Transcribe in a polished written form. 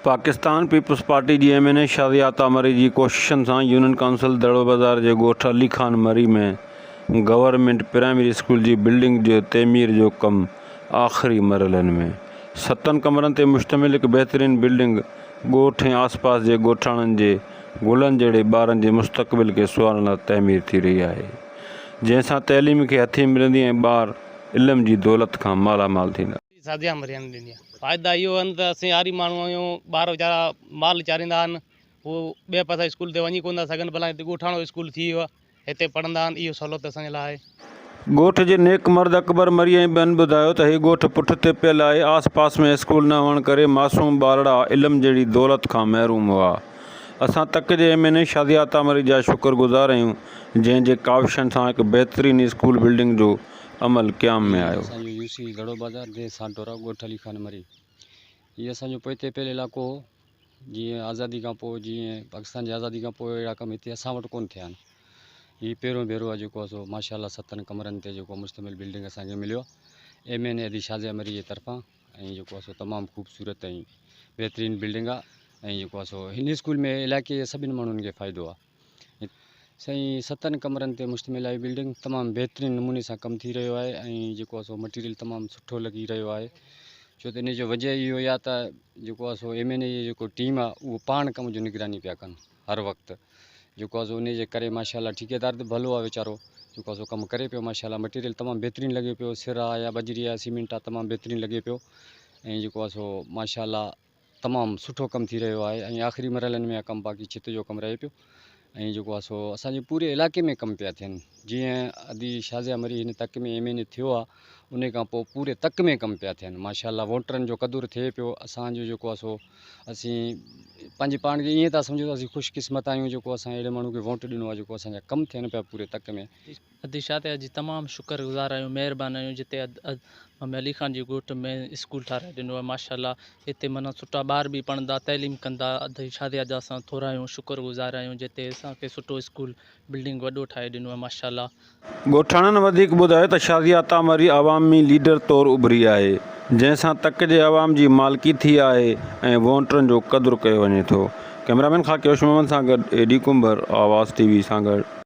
Pakistan peoples party جي M N A Shazia Ata Marri جي ڪوششن سان يونين ڪائونسل دڙو بازار جي ڳوٺ Ali Khan Marri ۾ government primary school جي بلڊنگ جي تعمير جو ڪم آخري مرحلن ۾ ستن ڪمرن تي مشتمل هڪ بهترين بلڊنگ ڳوٺ ۽ آسپاس جي ڳوٺاڻن جي گلن جهڙي ٻارن جي مستقبل کي سنوارڻ لاء تعمير ٿي رهي آهي جنهن سان تعليم کي هٿي ملندي ۽ ٻار علم جي دولت کان مالا مال ٿيندا. شاديان مريان ڏيندي آهي. فائدا اهو آهن ته اسين هاري ماڻهو آهيون ٻار ويچارا مال چاريندا آهن هو ٻئي پاسي اسڪول تي وڃي ڪونه ٿا سگهن ڀلا هتي ڳوٺاڻو اسڪول ٿي ويو آهي هتي پڙهندا آهن اهو سهولت اسان جي لاء آهي. ڳوٺ جي نيڪ مرد اڪبر مري ۽ ٻين ٻڌايو ته هي ڳوٺ پٺ تي پيل آهي آس پاس ۾ اسڪول نه هئڻ ڪري معصوم ٻارڙا علم جهڙي دولت کان محروم هئا اسان تڪ جي M N A Shazia Ata Marri جا شڪر گذار آهيون جنهن جي ڪاوشن سان هڪ بهترين اسڪول بلڊنگ جو عمل قيام ۾ هي آيو. اسان جو يو سي دڙو بازار ديھ سانٽورا ڳوٺ علي خان مري هي اسان جو پوئتي پيل علائقو هو جيئن آزادي کان پوء جيئن پاڪستان جي آزادي کان پوء اهڙا ڪم هتي اسان وٽ ڪونه ٿيا آهن هي پهريون ڀيرو آهي جيڪو سو ماشاء الله ستن ڪمرن تي جيڪو مشتمل بلڊنگ اسان کي مليو آهي ايم اين اي ادي شازيه مري جي طرفان ۽ جيڪو آهي سو تمام خوبصورت ۽ بهترين بلڊنگ آهي ۽ جيڪو آهي سو هن اسڪول ۾ علائقي جي سڀني ماڻهن کي فائدو آهي سائين ستن ڪمرن تي مشتمل آهي بلڊنگ تمام بهترين نموني سان ڪم ٿي رهيو آهي ۽ جيڪو آهي سو مٽيريل تمام سٺو لڳي رهيو آهي ڇو ته ان جو وجه اهو ئي آهي ته جيڪو آهي سو ايم اين اي جي جيڪو ٽيم آهي اهو پاڻ ڪم جو نگراني پيا ڪن هر وقت جيڪو آهي سو ان جي ڪري ماشاء الله ٺيڪيدار ته ڀلو آهي ويچارو جيڪو آهي سو ڪم ڪري پيو ماشاء الله مٽيريل تمام بهترين لڳي پيو سر آهي يا بجري آهي سيمنٽ آهي تمام بهترين لڳي پيو ۽ جيڪو آهي سو ماشاء الله تمام سٺو ڪم ٿي رهيو آهي ۽ آخري مرحلن ۾ ڪم باقي ڇت جو ڪم رهي پيو ۽ جيڪو آهي سو اسان جي پوري علائقي ۾ ڪم پيا ٿين جيئن ادي شازيه مري هن تڪ ۾ ايم اين اي ٿيو آهي ان کان پوء پوري تڪ ۾ ڪم پيا ٿين ماشاء الله ووٽرن جو قدر ٿئي پيو اسان جو جيڪو آهي سو اسين پنهنجي پاڻ کي ائين ٿا سمجهون ته اسين خوش قسمت آهيون جيڪو اسان اهڙي ماڻهو کي ووٽ ڏنو آهي جيڪو اسان جا ڪم ٿين پيا پوري تڪ ۾. ادي شاطئ جي تمام شڪر گذار آهيون مهربان آهيون جتي مامي علي خان جي ڳوٺ ۾ اسڪول ٺاهرائي ڏنو آهي ماشاءالله هتي معنيٰ سٺا ٻار به پڙهندا تعليم ڪندا ادي شاطئ جا اسان ٿورا آهيون شڪر گذار آهيون جتي اسان کي سٺو اسڪول بلڊنگ وڏو ٺاهي ڏنو آهي ماشاءالله. ڳوٺاڻن وڌيڪ ٻڌايو ته شازيه عطا مري عوامي ليڊر طور اڀري آهي جنهن سان تڪ جي عوام جي مالڪي ٿي آهي ۽ ووٽرن جو قدر ڪيو وڃي ٿو ڪئميرامين خاڪيوش محمد سان گڏ اي ڊي ڪنڀر آواز ٽي وي سانگهڙ.